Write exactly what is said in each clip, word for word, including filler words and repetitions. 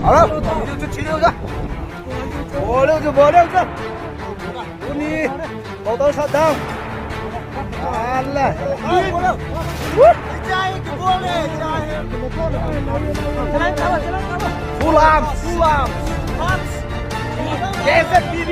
Hello. Bol le, bol le. Uni. Bol le, shut down. Allah. Full arms, full arms. K Z B B.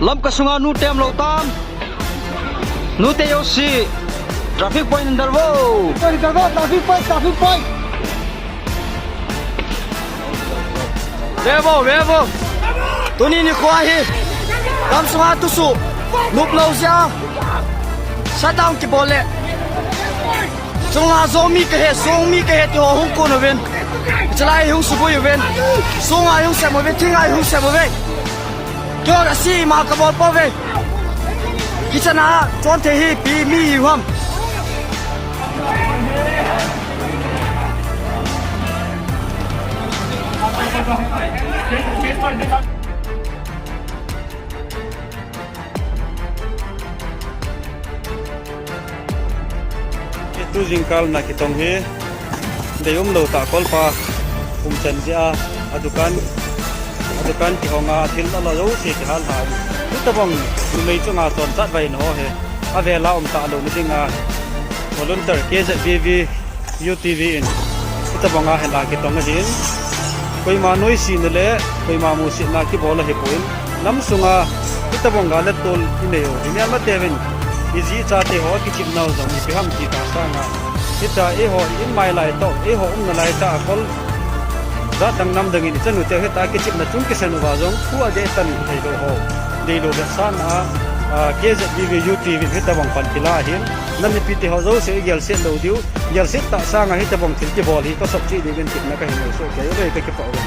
Lamka sunga nu tem lou tan. Nute jouse, traffic point in dalvo. Point in dalvo, traffic point, traffic point. Vevo, vevo. Tuni nikho hi lamsunga thusuh nop lou jeh a shut down kibol le. Chunga Zomi kahi, Zomi kahi ti ho hung kon uvin. Chalai hung suboi uvin. Sunga hung sem uvin, thinga hung sem uvin. Keiho kasi ma kabol pouve. Kichana chon thei hi ipi mi hi ham. Tu jingkah na kitong hi. Deium lou tah kolpa umchan jeh a, adukan, adukan kihong a, athil ala jouse kihal lha in. Hitobang numei chunga chonset vaiho hi avela um talou na dinga volunteer K Z B V U T V in hitobanga hin akitong ahin. Koima noisena le koima musitna kibol ahipon, lamsunga hitobanga letol inei u hi melmate uvin, iji ichate ho akichepnau jong ipi ham ti tah sanga, hitia eiho i-in mai lai toh, eiho umna lai tah a kol jat dang nam dang in ichanute hitia kichepna chung kisem uva jong thu adeh tan theilou ho, deilou vetsahna a, a, K Z B V U T V in hitobang pan kila ahin, nam mipite ho jouse igelset lou diu, gelset tah sanga hitobang thil kibol hi kasop cheh diuvin tipna kahin nei soh kei uve, kakipah uve.